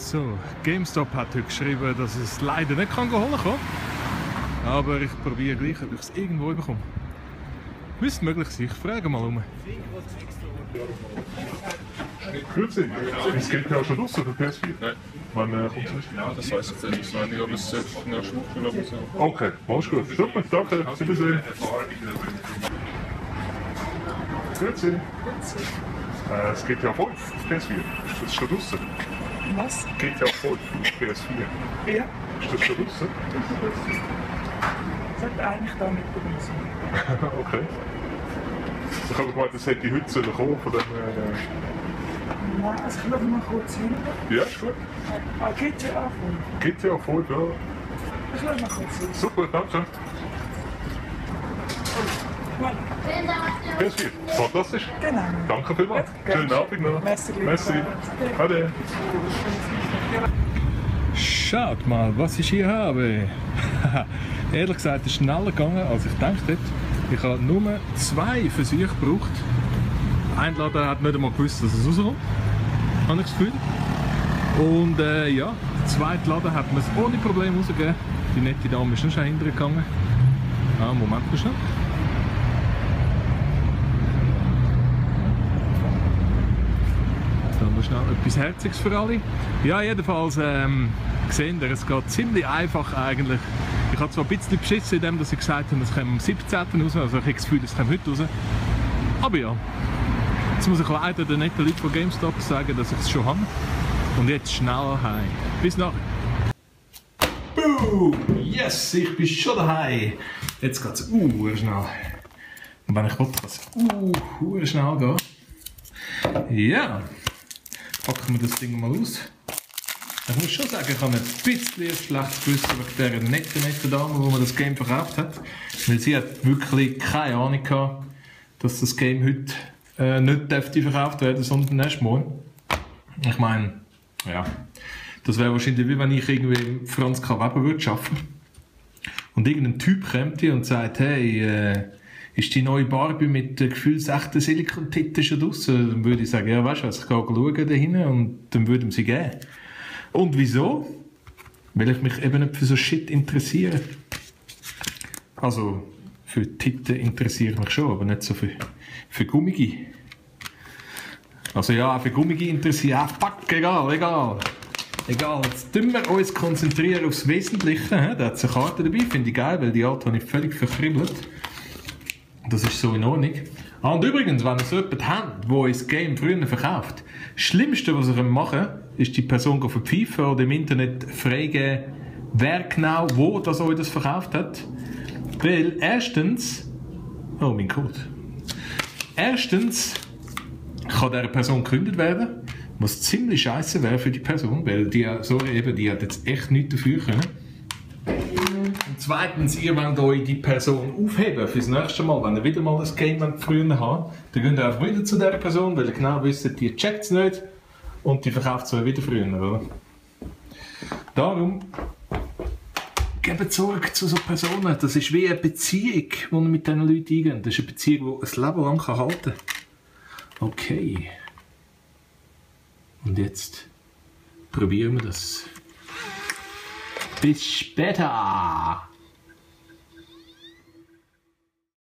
So, GameStop hat heute geschrieben, dass es leider nicht holen kann. Aber ich probiere gleich, ob ich es irgendwo bekomme. Müsste möglich sein, ich frage mal um. Grüezi, es geht ja schon los für PS4. Nein. Wann kommt es? Ja, das weiß ich nicht. Ich weiß nicht, ob es nächste Woche oder so. Okay, mach's gut. Super, danke. Auf Wiedersehen. Grüezi. Es geht ja 5 auf PS4. Ist das schon draussen? Was? GTA 5 auf PS4. Ja, Ist das schon draussen? sollte eigentlich da mit dabei sein. Okay. Ich habe gemeint, das hätte heute kommen von dem. Nein, also ich schaue mal kurz hin. Ja, ist gut. Ah, GTA 5. GTA 5, ja. Ich schaue mal kurz hin. Super, danke. Voilà. PS4, fantastisch. Genau. Danke vielmals. Ja, Schönen Abend noch. Merci. Merci. Ade. Schaut mal, was ich hier habe. Ehrlich gesagt, es ist schneller gegangen, als ich gedacht hätte. Ich habe nur 2 Versuche gebraucht. Ein Laden hat nicht einmal gewusst, dass es rauskommt. Habe ich das Gefühl. Und ja, der zweite Laden hat mir es ohne Probleme rausgegeben. Die nette Dame ist nicht schon hintergegangen. Ah, Moment schnell. Dann noch schnell etwas Herziges für alle. Ja, jedenfalls gesehen ihr, es geht ziemlich einfach eigentlich. Ich habe zwar ein bisschen beschissen in dem, dass ich gesagt habe, es kommt am 17. raus, also ich habe das Gefühl, es kommt heute raus. Aber ja, jetzt muss ich leider den netten Leuten von GameStop sagen, dass ich es schon habe. Und jetzt schnell heim. Bis nachher. Boom! Yes, ich bin schon daheim. Jetzt geht es schnell. Und wenn ich will, kann es schnell gehen. Ja, packen wir das Ding mal aus. Ich muss schon sagen, ich habe ein bisschen ein schlechtes Gewissen wegen dieser netten Dame, die mir das Game verkauft hat. Weil sie hat wirklich keine Ahnung gehabt, dass das Game heute nicht dürfte verkauft werden, sondern nächstes Mal. Ich meine, ja, das wäre wahrscheinlich wie wenn ich irgendwie Franz K. Weber würde arbeiten. Und irgendein Typ kommt und sagt, hey, ist die neue Barbie mit gefühlsechten Silikontitten schon draussen? Dann würde ich sagen, ja, weißt du was, ich gehe schauen da hinten und dann würde ich sie geben. Und wieso? Weil ich mich eben nicht für so Shit interessiere. Also, für Titten interessiere ich mich schon, aber nicht so für Gummigi. Also ja, für Gummigi interessiere ich mich. Fuck, egal. Egal, jetzt tun wir uns konzentrieren aufs Wesentliche. Da hat es eine Karte dabei, finde ich geil, weil die alte habe ich völlig verkribbelt. Das ist so in Ordnung. Ah, und übrigens, wenn ihr so jemanden habt, der das Game früher verkauft, das Schlimmste, was ihr machen könnt, ist die Person verpfeifen oder im Internet freigeben, wer genau, wo das euch das verkauft hat. Weil erstens, oh mein Code, erstens kann dieser Person gekündigt werden, was ziemlich scheiße wäre für die Person, weil die hat jetzt echt nichts dafür können. Und zweitens, ihr wollt euch die Person aufheben fürs nächste Mal, wenn ihr wieder mal das Game früher habt, dann geht ihr einfach wieder zu dieser Person, weil ihr genau wisst, die checkt es nicht und die verkauft es euch wieder früher, oder? Darum, gebt zurück zu so Personen. Das ist wie eine Beziehung, die ihr mit diesen Leuten eingeht. Das ist eine Beziehung, die ein Leben lang halten kann. Okay. Und jetzt probieren wir das. Bis später!